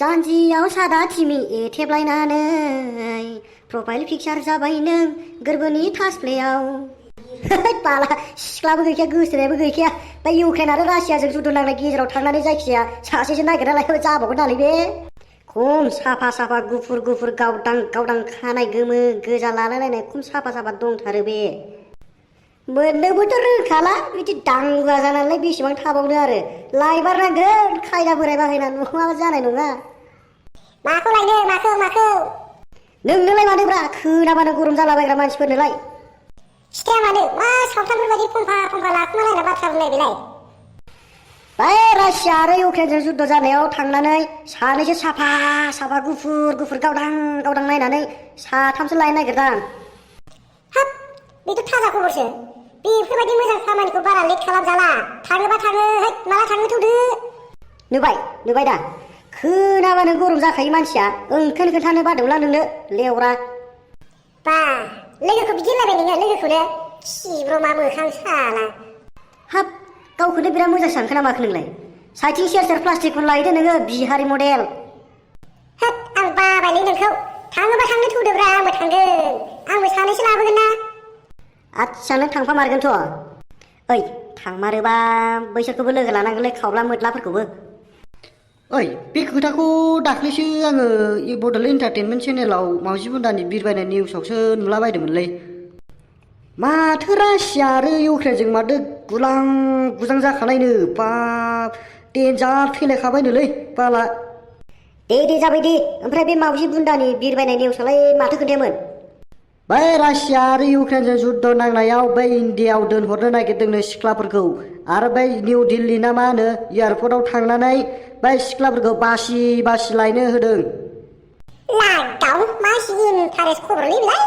जानजियाव सादा थिमि एथेबलायनानै profile picture जाबाय नों गोरबोनि थासफ्लेयाव बाला सिख्लाबो गैखाया गोसोनायाबो गैखाया बे इउक्रेन आरो रासियाजों जुद्ध नांनाय गेजेराव थांनानै जायखिजाया सासेसो नागिरना लायबाबो जाबावगोन नालै बे खम साफा साफा गुफुर गुफुर गावदां गावदां खानाय गोमो गोजा लालायलायनाय खम साफा साफा दंथारो बे मोननोबोथ' रोंखाला बिदि दांगा जानानैलाय बेसेबां थाबावनो आरो लायबारनांगोन खायदा बोराय बाहायना नङाबा जानाय नङा माखौ लायनो माखौ नोंनोलाय मानोब्रा खोनाबानो गरम जालाबायग्रा मानसिफोरनोलाय खिथाया मानो मा सावथालफोरबायदि फंफा फंफा लाखुमालायना बाथ्रा बुंनाय बेलाय बै रासिया आरो इउक्रेनजों जुद्ध जानायाव थांनानै सानैसो साफा साफा गुफुर गुफुर गावदां गावदां नायनानै साथामसो लायनो नागिरदां हाब बेथ' थाजा खबरसो बेफोरबायदि मोजां खामानिखौ बारा लेट खालामजाला थाङोबा थाङो माला थाङो थौदो नुबाय दा खोनाबानो गरम जाखायो मानसिया ओंखायनो खोन्थानो बादोंला नोंनो लेवरा बा लोगोखौ बिदि होनलायबाय नोङो लोगोखौनो खिब्रमा मोखां साला हाब गावखौनो बिराद मोजां सानखो ना माखो नोंलाय साइथिं सेर सेर प्लास्टिकखौनो लायदो नोङो बिहारि मडेल हाब आं बाबायलै नोंखौ थाङोबा थांनो थौदोब्रा आंबो थांगोन आंबो सानैसो लाबोगोन ना आदसा नों थांफामारगोनथ' ओइ थांमारोबा बैसोरखौबो लोगो लानांगोनलै खावब्ला मोद्लाफोरखौबो ओइ बे खोथाखौ दाख्लैसो आङो बड'लेण्ड एन्टारटेनमेन्ट चेनेलाव मावजि बुन्दानि बिरबायनाय निउसावसो नुलाबायदोंमोनलै माथो रासिया आरो इउक्रेनजों माथो गुलां गुजां जाखानायनो बाब देन्जार थैलायखाबायनोलै बाला दे जाबाय दे ओमफ्राय बे मावजि बुन्दानि बिरबायनाय निउसालाय माथो खोन्थायामोन बै रासिया आरो इउक्रेनजों जुद्ध नांनायाव बै इन्डियाआव दोनहरनो नागिरदोंनो सिख्लाफोरखौ आरो बै निउ दिल्ली ना मा होनो एयारपर्टआव थांनानै बै सिख्लाफोरखौ बासि बासि लायनो होदों लागाव मा इन्टारेस्ट खबरलै बेलाय